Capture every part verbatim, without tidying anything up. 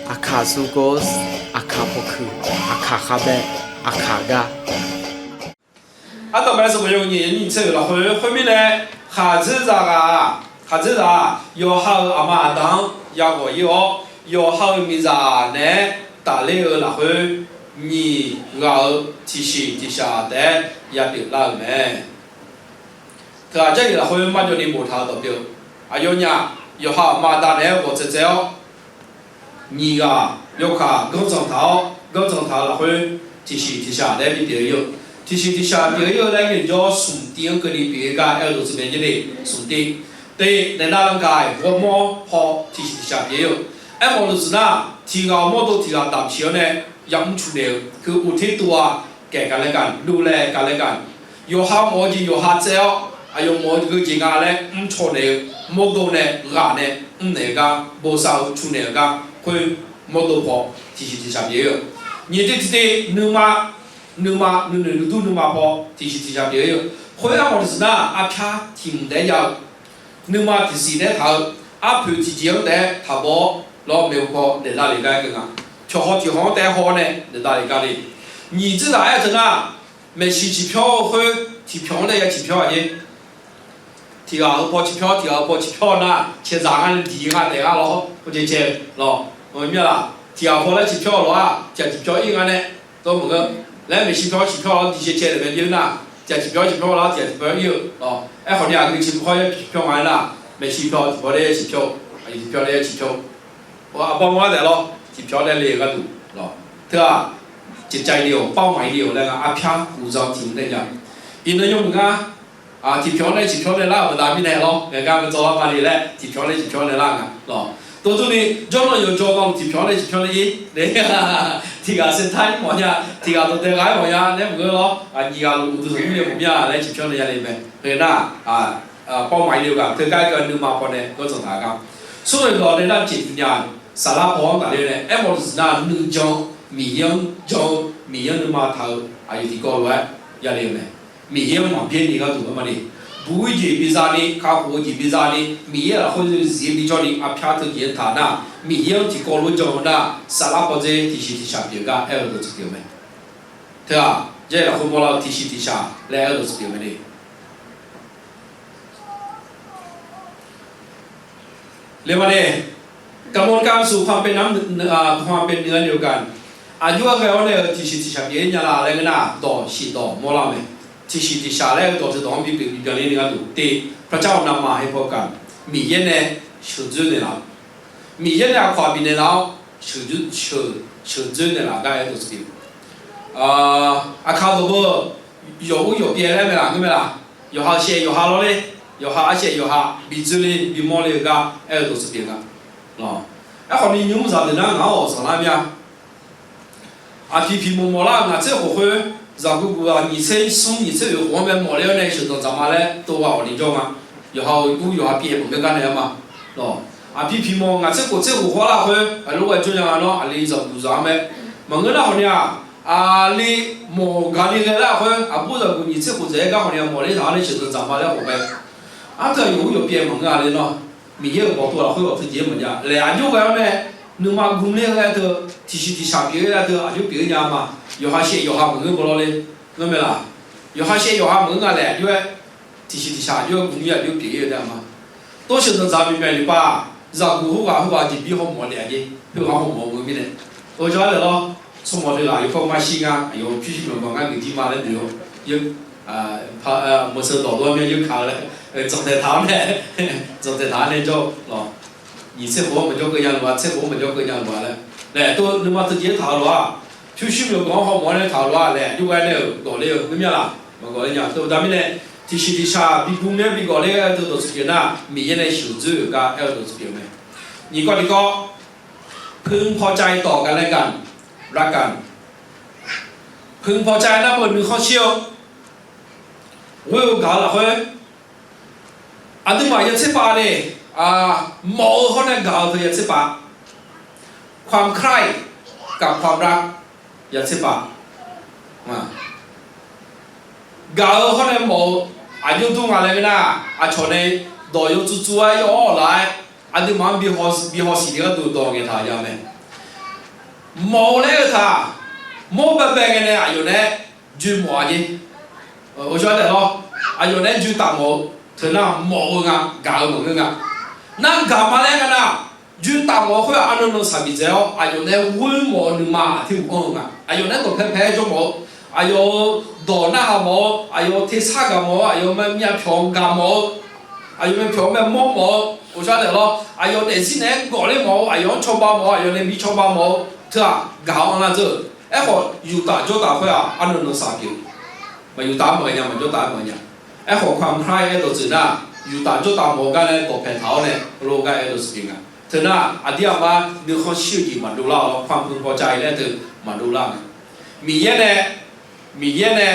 Aqkaq sukos, aqkaq pawkuiq, aqkaq khavbae, aqkaq gar. Ardanqbae sanqbof yawhuiq nyiq nyiq tser-euq lafkhoer khoermirnae, khaqdzerzaq ghaq, khaqdzerzaq-aq yawqha-euq aqma aqda-anr yaghawq ir-awr, yawqha-euq miqzaq naeq-aer tafler-eu lafkhoer nyiq ghaq-euq tiqshiq tiqshaq taef-aer yapyeuf lar-euq mae. Teughaq Jarlif lafkhoer marjawvni boftaq-eu dawq pyeuf-eu, aqyawfnyaf yawqha aqma aqda naeq-aer ghawq tsaev tsaev-awr, nyiq ghaq yawkaq ganrdzanq taq-awr, ganrdzanq taq-eu lafkhoer tiqshiq tiqshaq laer bipyeuf ir-eu. Tiqshiq tiqshaq pyeuf ir-eu laer ngaeqjawr smq tiv-anr keuvni pyeuf-eu gar aer-eu dawq tseuf mae jer le. Smq tiv, te, naeqnav lanqkaq-iq ghawrmawr paw tiqshiq tiqshaq pyeuf ir-eu. Aermawf-eu dawq tseuf nar, tiq ghaq-euq mawrdo tiq ghaq damq shiq-awr nae yamr cu naeq-eu, heu uqter tov-a, kaef gaq laer gaq, luvlaeq gaq laer gaq, yawqha mawf-eu jeq yawqha tsaev-awr, aqyawf mawf-eu geujeq nga laer mrcaw naeq-eu, mawrdo nae ghaq nae mrnaeq-eu gar, bosav-eu cu naeq-eu gar, khoer mawrdo paw tiqshiq tiqshaq pyeuf ir-eu. Nyiq tiv tiqtiv nuima, nuima nuinoeq nuidur nuima paw tiqshiq tiqshaq pyeuf ir-eu. Khoer aermawf-eu dawq tseuf nar, arpyar tiq mq taef-aer jav-eu, nuima tiqsiq taef-aer taq-eu, arpoeq tiqjeq-anr taef-aer taqbaw-awr lawr maeqhu paw daef davlef gar aer keuv nga. Pyawq haw tiq haw-anr taef-aer haw-awr nae daef davlef gar le. Nyiq dzerzaq aer-eu teu nar, maeqshi ciqpyawr-eu khoer tiqpyawq-anr nae ya ciqpyawr-aq jer. Tiq ghaq-euq paw ciqpyawr, tiq ghaq-euq paw ciqpyawr nar, caerzaq ngar diq nga daef gar lawr, khoercae cae lawr, mir-a laq. Tiq ghaq paw laer ciqpyawr-eu lof-aq, tiq ghaq ciqpyawr ir nga nae, dawr maqngeur. Laer maeqshi pyawr ciqpyawr lawr diq cae cae daef mae jer nar, tiq ghaq ciqpyawr ciqpyawr lawr, tiq ghaq ciqpyawr ir-eu lawr. Aerkhawf ni aqgeu ciqpyawr ya ciqpyawr nga aer nar, maeqshi pyawr tiqpyawr laer ya ciqpyawr, aqyuif tiqpyawr laer ya ciqpyawr. Aqbawr mawr-aer daef lawr, tiqpyawr laer le-eu gharduq lawr. Teu-aq, จิตใจเดียว เป้าหมายเดียว laer nga, arpyar uqdzan tiq mq taef-aer jav. Iqnan yawmuiq ngar, tiqpyawr nae ciqpyawr nae lar-euq baqda mirnae lawr, ngaeqgar-eu dzawrlar ma le laer tiqpyawr nae ciqpyawr nae lar nga lawr. Dawqdawr ni jawrnan yawqjawr navluf tiqpyawr nae ciqpyawr nae ir, tiq ghaq เส้นทาง ir mawf nya, tiq ghaq dawqdae ghaq-aer mawf nya laer maqngeur lawr, nyiq ghaq luf uqduq tanqnymr nae mawf mir-a laer ciqpyawr nae ya le mae. Heu nar, เป้าหมายเดียวกัน teugar ghae nuima paw nae gawrdzanq taq gar. Smr-euq dawq nae nar jeq nya, saflar paw-anr tafler nae aermawf-eu dawq tseuf nar, nuijan, Miqyaer-anr jan-eu, Miqyaer-anr nuima taq-eu aqyuif tiqkawv lof-aer ya le-eu mae. Miqyaer-anr maqbyaer ni gharduq-aer ma le. Buq-ir jeq biza ni, kakhof-eu jeq biza ni, Miqyaer lafkhoer zif-aer bijawr ni arpyar teujeq-anr taq nar, Miqyaer-anr tiqkawv lof-aer jan-eu nar, saflar paw dzer tiqshiq tiqshaq pyeuf gar aer-eu dawq tseuf pyeuf mae. Teu-aq, Jarlif lafkhoer mawrlar-eu tiqshiq tiqshaq laer aer-eu dawq tseuf pyeuf mae le. เรียกว่าเนี่ย กระบวนการสู่ความเป็นน้ำ ความเป็นเนื้อเดียวกัน aqjox-aer ghae-awr nae-euq tiqshiq tiqshaq pyeuf-ir nya la laer ngeur nar, dawq shiq dawq mawrlar-eu mae. Tiqshiq tiqshaq laer-eu dawq teu dawq-anr bipyeuf bibyan ler ni gharduq te, พระเจ้านำมาให้พบกัน Miqyaer nae sheuqdzoer naeqlaf-eu, Miqyaer nae aqkawq-aq bifnaeq laf-awr, sheuqdzoer naeqlaf gar aer dawq tseuf pyeuf. Aqkaq dawq beu, yawf ur yawf pyaev laer mae laf ngeur mae laf. Yawqha shaev yawqha lawr ler, yawqha arshaev yawqha bidzoer ler bimawr ler-eu gar aer-eu dawq tseuf pyeuf nga. Aerkhawf ni nymr zaq deuq nar ngaq-anr awq zanqlar mir-a. Aqpiq piq mawf mawf lar-euq ngaq tser khof khoer, zaqguq guq-aq nyiq tser smr nyiq tser oeq khof-anr bae mawf ler-awr nae sheuqdanq dzaq ma laer tov ghaq awq ni jawr nga. Yawqha-euq ur yawqha pyaev mawf-eu gar nae-aer ma. Aqpiq piq mawf ngaq tser khof tser khof khawf lar khoer, aqlof ghae jawr nya nga nawr aqli zaqguq zaq-anr mae. Maqngeur nar khawf ni-aq, aqli mawf gaqli ghae lar khoer, aqbur zaqguq nyiq tser khof dzaeq-aer gar khawf ni-aq mawf ler taq-awr nae sheuqdanq dzaq ma laer khof bae. Arteu aqyawf ur yawf pyaev maqngeur-a le nawr. Miqyaer-euq bawqtov lafkhoer awq teu jeq-aer maqjav laer aqjox ghae-awr nae, nuima gmler-aer teu, tiqshiq tiqshaq pyeuf-ir-aer teu aqjox pyeuf-ir nya ma. Yawqha shaev yawqha maqngeur bawlawr le, ngeur mae laf. Yawqha shaev yawqha maqngeur nga laer aqjox-aer, tiqshiq tiqshaq aqjox-aer gmler aqjox pyeuf-ir-eu taef-a ma. Tov sheuqdanq dzaq bimyaeq lef par, zaqguq khoerghaq khoerghaq jeqbir hawmawf-eu naeq-a jer. Khoerghaq hawmawf-eu mirnae, tovjawr-aer laer lawr, tsawrmawf deuq ghaq yawkawr marshir nga, aqyawf pyurshuir myawqganq ngar geqdir ma laer noeq-awr, yawr, maqseu dawq dawr-aer myav yawkaq-eu laer, zanqtaeq taq-awr nae, zanqtaeq taq-awr nae jawr-eu lawq. Nyiq tser khof-anr maqjawr keuv nya luf-a, tser khof-anr maqjawr keuv nya luf-a laer. Laer tov nuima teu jeq-aer taq-eu lof-aq, pyurshuir myawqganq-anr hawmawf-awr nae taq-eu lof-aq laer aqjox ghae nae-euq gawqler-eu ngeur myav laf, maqgawq ler nya. Tov baqda mirnae, tiqshiq tiqshaq bi gmler bi gawqler-aer teu dawq tseuf pyeuf nar, Miqyaer nae sheuqdzoer-euq gar aer-eu dawq tseuf pyeuf-eu mae. Nyiq kawv tiq kawv, พึงพอใจต่อกันและกัน รักกัน พึงพอใจ nar meuq nuikhanr shir-eu, ghoer-eu gaq-eu lafkhoer, aqduimaf ya tserpav le, mawf-eu hawr nae gaq-eu teu ya tserpav, ความใคร่กับความรัก ya tserpav. Gaq-eu hawr nae mawf-eu aqjox dur nga laer ngeur nar, aqcawq nae dawq yawtsuv tsuv-aer yawawr-awq laf-aer, aqduimaf-anr bi haw siqle gharduq dawq ngaeqtaq ya mae. Mawf-eu laer-eu taq, mawr baebae ngae nae aqyawf nae joe mawf-a jeq. Ghawqshaq daef lawr, aqyawf nae joe taf mawf-eu teu nar mawf-eu nga, gaq-eu maqngeur nga. Nar gaq ma laer nga nar, joe taf mawf-eu khoer-aq arnan nan saqbif dzae-awr aqyawf nae ghoer mawf-eu nuima aqter uq anr-eu nga. Aqyawf nae dawqpae pae-aer jawr mawf-eu, aqyawf-euq dawq narhaq mawf-eu, aqyawf-euq tersar gaq mawf-eu, aqyawf mae myavpyawq gaq mawf-eu, aqyawf mae pyawq mae mawr mawf-eu, ghawqshaq daef lawr, aqyawf daefzir naeq-aer gawq ler mawf-eu, aqyawf-anr cawba mawf-eu, aqyawf nae bi cawba mawf-eu teu-aq gaq-awr anrlar dzeur-eu. Aerkhawf yuftav jawrtav khoer-aq arnan nan saq pyeuf-eu. Maqyuftav-aer maqghae nya, maqjawrtav-aer maqghae nya. Aerkhawf kamqkar-aer dawqtsuif nar, yuftav jawrtav mawf-eu gar nae dawqpae taq-awr nae heulof-aer gar-aer dawqtsuif pyeuf nga. Teu nar aqdir aqma nuikhanr shir-eu jeq maqdov lar-awr lawr, ความพึงพอใจ laer teu maqdov lar nga. Miqyaer nae, Miqyaer nae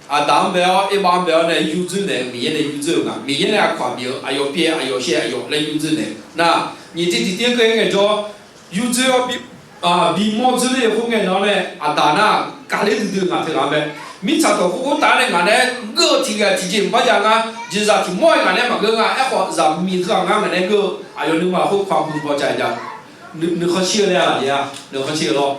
aqdaq-anr bae-awr, erbav-anr bae-awr nae yurdzoer naeq-eu, Miqyaer nae yurdzoer-eu nga. Miqyaer nae aqkawq-aq bif-eu, aqyawf pyaev, aqyawf shaev, aqyawf laer yurdzoer naeq nar, nyiq tiv tiqtiv-anr keuv ngaejawr, yurdzoer-awr bi, bimawr dzoerler-eu khoerngae nan-awr nae aqdaq nar gaqler duidui-eu ngaq teughaq mae. Mirtsaq dawq khoerkhof taf-aer nae ngaq naeq-aer geur-eu tiqghaq tiqjeq maqpar jav nga. Jeqzaq tiq mawr-aer ngaq naeq-aer maqgeur nga. Aerkhawf zaqmiq teughaq ngar ngaq naeq-aer geur-eu aqyawf nuima khoer ความพึงพอใจ jav. Nuikhanr shir-eu laer-aq jeq-a, nuikhanr shir-eu lawr.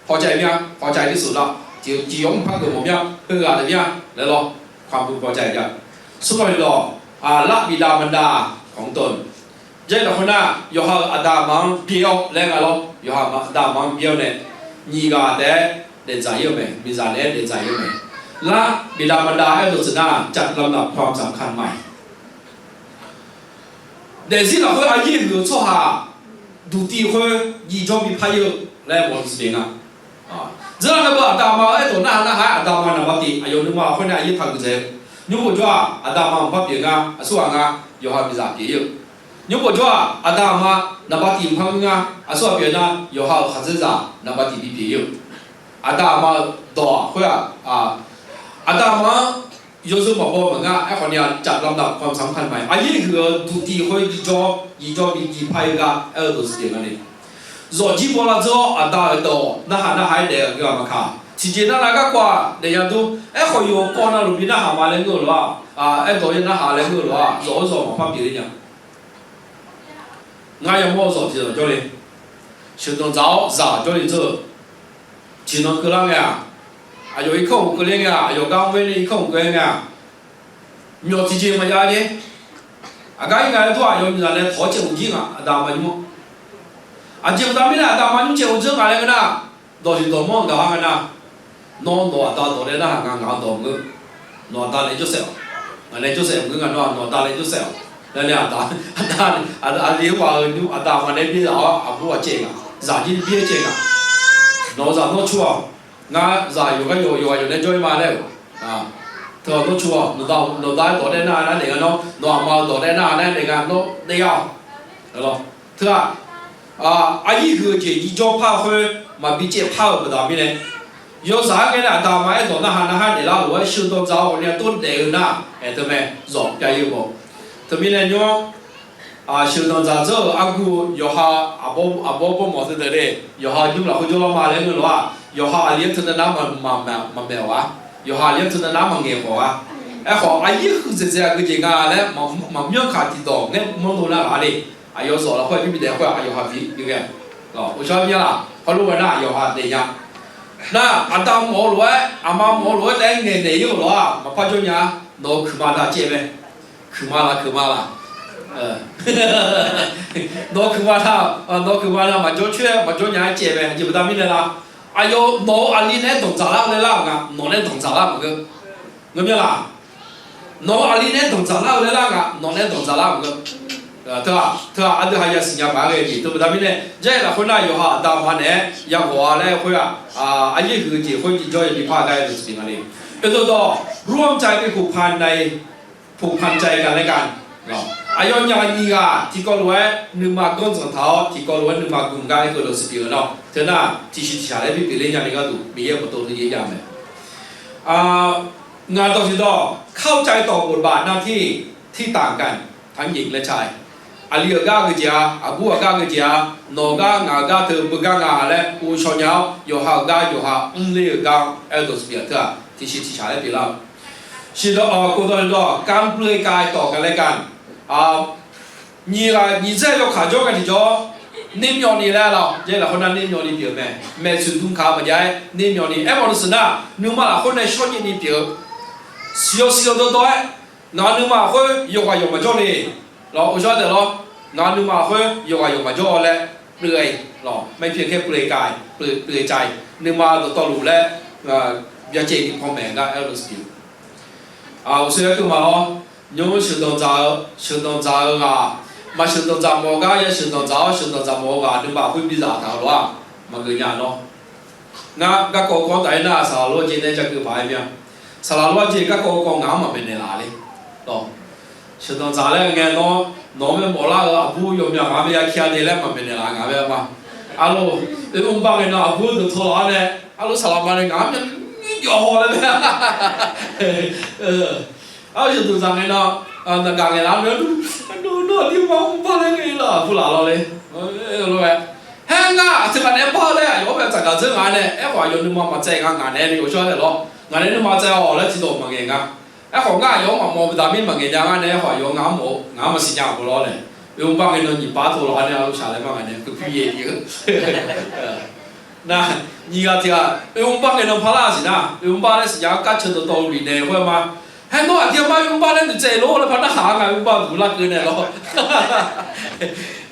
พอใจ mya, พอใจ tiqsuf lar, tiq yawmr par geufmawf mya, heughaq taef mya laer lawr. ความพึงพอใจ jav. Smrlawq-iq dawq, aqlar bifdav maqdav kawq-anr dawr-eu, jar-ir lafkhoer nar yawqha-euq aqda aqma-anr byaer-awr laer nga lawr. Yawqha aqda aqma-anr byaer-awr nae nyiq ghaq taef-aer daefdzaq-ir-eu mae, miqzaq naeq-aer daefdzaq-ir-eu mae. Lar bifdav maqdav-aer dawqtsuif nar จัดลำดับความสำคัญใหม่ Daefzir lafkhoer aqyaer huiq-eu tsawrhaq duqtiv khoer jijawr bipar-ir-eu laer mawf-eu siqdeq nga. Dzeurlar navbeu aqda aqma-eu aerdawq narhaq narhaq-aer aqda aqma naqba tif aqyawf nuima khoer nae aqyaer taqhuiq dzae-eu. Nymr bof jawr-aq aqda aqma maqpar pyeuf nga, aqsurghaq nga yawqha miqzaq pyeuf-ir-eu. Nymr bof jawr-aq aqda aqma naqba tif maqpar ngeur nga, aqsurghaq pyeuf nar yawqha-euq khaqdzerzaq naqba tif bipyeuf-ir-eu. Aqda aqma-eu dawq khoer-aq, aqda aqma-anr yawzeu maqbaw maqngar. Aerkhawf ni-aq จัดลำดับความสำคัญใหม่ aqyaer huiq-eu duqtiv khoer jijawr jijawr bi jipar-ir gar aer-eu dawq siqdeq nga ni. Zawqjir bawlar dzeur-awr aqda-euq dawq narhaq narhaq-aer daef-eu aqgeu-aq maqkaq, tiqjeq nar nar garkawv-aq daefnya dur. Aerkhawf yawqkawv navluf bi narhaq ma laer ngeur-eu lof-aq, aerdawq-aer narhaq laer ngeur-eu lof-aq, zawq-eu zawq maqpar pyeuf ler nya. Ngar yamawr-eu zawq tiqzawq jawrle, sheuqdanq dzaq-awr zaq jawrle dzeur-eu, tiqnan keuvlar ngae-aq, aqyawf irkanr uq keuvler ngae-aq, aqyawf gar mr-aer nae irkanr uq keuvler ngae-aq, myawq tiqjeq maqjav-a jeq. Aqgar ir nga laer dur-aq, aqyawf miqzaq nae tawq-awr caev uq jir nga, aqda aqma nymr-awr. Aqjeq baqda mirnae aqda aqma nymr caev uq dzeur nga laer ngeur nar, dawqsiq dawqmanr-anr gaq-awr ngae nar, nawr nawq aqda dawq daef narhaq nga, ngaq-anr dawq maqngeur. Nawq aqda nae jawrsaef-awq. Ngaq nae jawrsaef maqngeur nga, nawr nawq aqda nae jawrsaef-awq laer nae aqda, aqda, aqli-anr ghaq-eu nymr aqda aqma nae byaer zaq-awr aqbur ghaq caev nga, zaqjir byaer caev nga. Nawq-eu zaq nawr cur-awq. Ngar zaq yawqgar yawq yawqghaq yawq nae jawr-ir ma laer-euq. Teu nawr cur-awq, nawqda-aer dawq daef nar nar daef nga nawr, nawq aqma-eu dawq daef nar nar daef nga nawr daef-awq. Teu-aq, aqyir huiq-eu jeq jijawr par-eu khoer maqbi caev par-euq baqda mirnae, yawzaq-anr ngae nae aqda aqma aerdawq narhaq narhaq daeflar lof-aer sheuqdanq dzaq-awr ghawqmya tov daef-eu nar, aer teu mae, zawq pyav-ir-eu baw. Teumirnae nymr-anr sheuqdanq dzaq dzeur-euq argu-eu yawqha aqbawr bawrmawf teu daef le, yawqha nymr lafkhoer jawrlar ma laer ngeur lof-aq, yawqha aqli-anr teunav nar maqmaeq-awq-a. Yawqha aqli-anr teunav nar maqngaeq khawf-a. Aerkhawf aqyir huiq dzaeqdzaeq-a geujeq nga laer maqmyanr kaq tiqdawq ngaer manr dov nar laf le. Aqyawf zawq lafkhoer bibif daef khoer-aq, aqyawf haq bi ghae-a. Uqshawr myanr-aq, hawlof ghae nar aqyawf haq daef nya. Nar aqda mawf-eu lof-aer, aqma mawf-eu lof-aer taef-aer ngaeqnaeq ir-euq lof-aq maqpar jawr nya-a. Nawq-eu kuiqma da caev mae. Kuiqma la, kuiqma la. Nawq-eu kuiqma da, nawq-eu kuiqma da maqjawr coer-aer maqjawr nya-aer caev mae. Aqjeq baqda mirnae la, aqyawf nawq-eu aqli naeq-aer danqdzaq lar-eu laer lar-euq nga, nawq naeq-aer danqdzaq lar maqngeur. Ngeur myanr la. Nawq-eu aqli naeq-aer danqdzaq lar-eu laer lar nga, nawq naeq-aer danqdzaq lar maqngeur. Teu-aq, teu-aq, aqdui haq yasiq nya paq-aer ghae jeq teu baqda mirnae, jar-ir lafkhoer nar yawqha aqda aqma naeq-aer yaghawq-a laer khoer-aq, aqyir huiq-eu jeq khoer jijawr yabi par-eu gar-aer dawqtsuif pyeuf nga le. Oeqdawq dawq, ร่วมใจกันผูกพันใน ผูกพันใจกันและกัน Aqyawfnyaf nyiq ghaq tiqkawv lof-aer nuima ganr dzanq taq-awr, tiqkawv lof-aer nuima gmq gar aer-eu dawqtsuif pyeuf-eu nar, teu nar tiqshiq tiqshaq laer bipyeuf ler nyani gharduq Miqyaer-euq pawtov teu jeq jav mae. Ngaq dawqtsuif dawq, เข้าใจต่อบทบาทหน้าที่ที่ต่างกันทั้งหญิงและชาย Aqli-euq gar geujeq-a, aqbur-euq gar geujeq-a, nawq-euq gar ngaq-euq gar teu beugar nga laer uvshaw nya-awr, yawqha-euq gar yawqha mrler-euq gar-anr aer-eu dawqtsuif pyeuf teu-aq, tiqshiq tiqshaq laer pyeuflar-eu. Shiqdawq, kofdawq dawq, การเปลือยกายต่อกันและกัน Nyiq ghaq nyiq dzaer yawkaq jawr nga tiqjawr, Nermyawvni laer lawq, jar lafkhoer nar nermyawvni pyeuf-eu mae. Maeqtsoeq dmkaq-eu maqjav-aer nermyawvni. Aermawf-eu nuisiq nar, nuima lafkhoer nae shawrjaevni pyeuf-eu. Siqyaw siqyaw dawrdawr-aer, ngaq-euq nuima lafkhoer yawqghaq yawq maqjawr le. Lawq, ghovshaw daef lawr. Ngaq-euq nuima lafkhoer yawqghaq yawq maqjawr-awr laer, pyeuf-aer lawq, maqpyeuf kae pyeuf-aer cav-iq, pyeuf-aer cav-iq, nuima dawqtawvluf laer, byacaevni panmaeq gar aer-eu lof siq pyeuf. Uqshoe aer keuv ma lawr. Nymr sheuqdanq dzaq-eu, sheuqdanq dzaq-eu ghaq, maq sheuqdanq dzaq mawf-eu gar ya sheuqdanq dzaq-awr, sheuqdanq dzaq mawf-eu ghaq nuima lafkhoer bizaq taq-eu lof-aq, maqgeuf nya nawr. Ngar garkawv kawv taf-aer nar, saqlaq lof-aer jeq nae jakeuv paq-aer mya. Saqlaq lof-aer jeq garkawv kawv ngaq-anr maqmaeqnaeq laf le. Sheuqdanq dzaq laer ngae nawr, nawq-anr mawflar-eu aqbur yawmyaq ngaq-anr mya ya ki-a de laer maqmaeqnaeq laf ngaq mae ma. Arlawr, oermr bar ngae nan aqbur deuq tawlaf-awr nae, arlawr saqlaq ma nae ngaq-anr mya nymr jawv haw laer mae. Arlawr sheuqdanq dzaq ngae nan, naqgaq ngaeqlaf-anr mya nymr, nawr aqdirma mr bar laer ngae laf aqbur laf lawr le. Aer-eu lof-aer, haer ngar aqteughaq naeq-aer bar-eu laer aqyawf-anr bae tsaqgaq dzeur nga nae, aerkhawf aqyawf nuima maqtsaev nga ngaq naeq-aer ni ghovshaw daef lawr. Ngaq naeq-aer nuima tsaev-awq laer tiqdawq maqngaeq nga. Aerkhawf ngar aqyawf-anr maqmawf-eu daqmir maqngaeq nya nga nae, aerkhawf aqyawf ngar-anr mawf-eu ngaq-anr maqsiq nya-a lawr nae. Oermr bar ngae nan nyiq bar tawlaf-awr nae arlawr shaq laer ma ngaq nae keuv pyur yaef-ir-eu. Nar, nyiq ghaq tiq ghaq oermr bar ngae nan parlar siq nar, oermr bar laer siqnya-awr kar ceuq dawqtawvluf bifnaeq khoer ma. Haer nawr aqdirma oermr bar laer noeqtsaev lor laer par narhaq-a nga oermr bar duq larkeuv naeq lawr.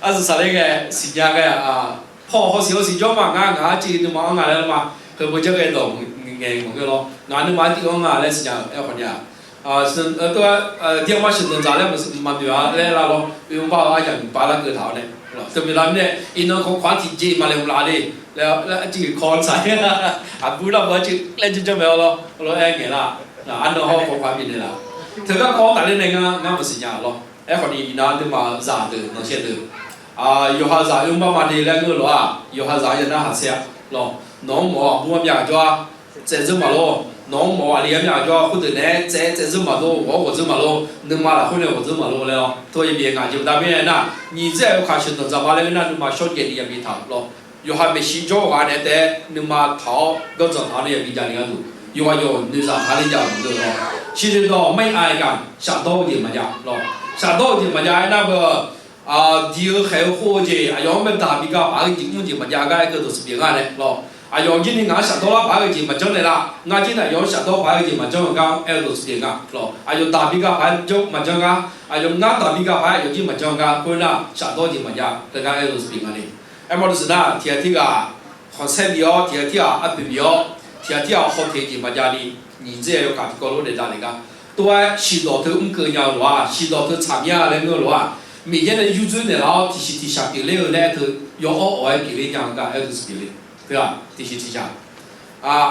Arzuq saqler ngae siqnya ngae-aq, paw hawsiq hawsiq jawr ma ngar ngaq-anr civ nuima-anr nga laer ma. Heubeu janr ghae dawq ngaeq maqngeur lawr. Ngaq nuima-anr tiv-anr nga laer siqnya-euq aerkhawf ni-aq, aqdirma sheuqdanq dzaq laer maqnoeq-a laer lar lawr. Oermr bar-eu aryamq nyiq bar larkeuv taq-awr nae, teumirnae lar mirnae iqnan kawqkawq-anr tiqjeq maqlaeqhmq laf le. Laer arciv kawv-anr tsaq-aer, aqbur larmq arciv laer janrjanr mae-awr lawr, lawr aer ngaeq lar. Arnan hawr kawqkawq-anr bifnaeq laf. Teugar kawv-anr tafler nae ngar ngar maqsiq nya lawr. Aerkhawf ni iqnan aqduimaf zaqdeuq nanqshaer deuq, yawqha zaq oermr bar ma de laer ngeur-eu lof-aq, yawqha zaq-anr ya narhaq saer-a lawr. Nawq-anr mawf-eu aqbur-anr myav aqjawr-a tsaev dzeur maqlor. Nawq-anr mawf-eu aqli-anr myav aqjawr-a khoerdeuq naeq-aer tsaev tsaev dzeur maqlor, ghawq-awr ghawq dzeur maqlor. Nuima lafkhoer nae ghawq dzeur maqlor laer lawr. Tov-aer bif-aer ngaq jeq baqda mirnae nar, nyiq dzaer-euq kaq sheuqdanq dzaq ma laer ngeur nar nuima shawrjaevni yabi taq-euq lawr. Yawqha maeqshi jawr-eu ghaq naeq-aer taef-aer nuima taq-awr ganrdzanq taq-awr nae yabi javni gharduq, yawqghaq yawq noeqzaq taq-awr nae jav-euq maqngeur lawr. Shiqdeuq dawq maqir-aq-aer gaq shafdawr-eu jeq maqjav lawr. Shafdawr-eu jeq maqjav aernar beu, diq-eu khaeq-eu khov-eu jeq, aqyawf-anr bae daq bi ga paq-aer jeq mr jeq maqjav gar aer keuv dawq siq pyeuf nga nae lawr. Aqyawf jir ni ngaq-anr shafdawr lar paq-aer jeq maqjanr naeq lar. Ngar jir nae aqyawf-anr shafdawr paq-aer jeq maqjanr-eu gar aer-eu dawq siq pyeuf nga lawr. Aqyawf daq bi ga paq-aer maqjanr gar, aqyawf ngar daq bi ga paq-aer aqyawf jir maqjanr-eu gar khoernar, shafdawr jeq maqjav teugar aer-eu dawq siq pyeuf nga le. Aermawf dawq siq nar, tiq ghaq tirghaq khanqsaer bif-awr, tiq ghaq tirghaq arpoeq bif-awr, tiq ghaq tirghaq hawteq jeq maqjav ni, nyiq dzaer-eu yawkaq tiqkawv lof daef davlef gar, tov-aer shiqdawq teu mr keuv nya-eu lof-aq, shiqdawq teu tsaq mya laer ngeur-eu lof-aq, Miqyaer nae yurdzeur naeqlaf-awr tiqsiq tiqshaq pyeufler-eu laer aer teu, yawawr awq-aer pyeufler nya-eu gar aer-eu dawq siq pyeuf le. Teu-aq tiqsiq tiqshaq,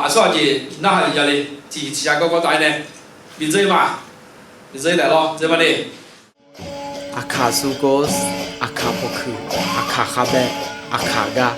aqsur aqjeq narhaq le ja le. Tiqsiq tiqshaq garkawv taf-aer nae bidzeur ma. Bidzeur taef lawr dzeur ma de. Aqkaq sukos, aqkaq pawkuiq, aqkaq khavbae, aqkaq gar.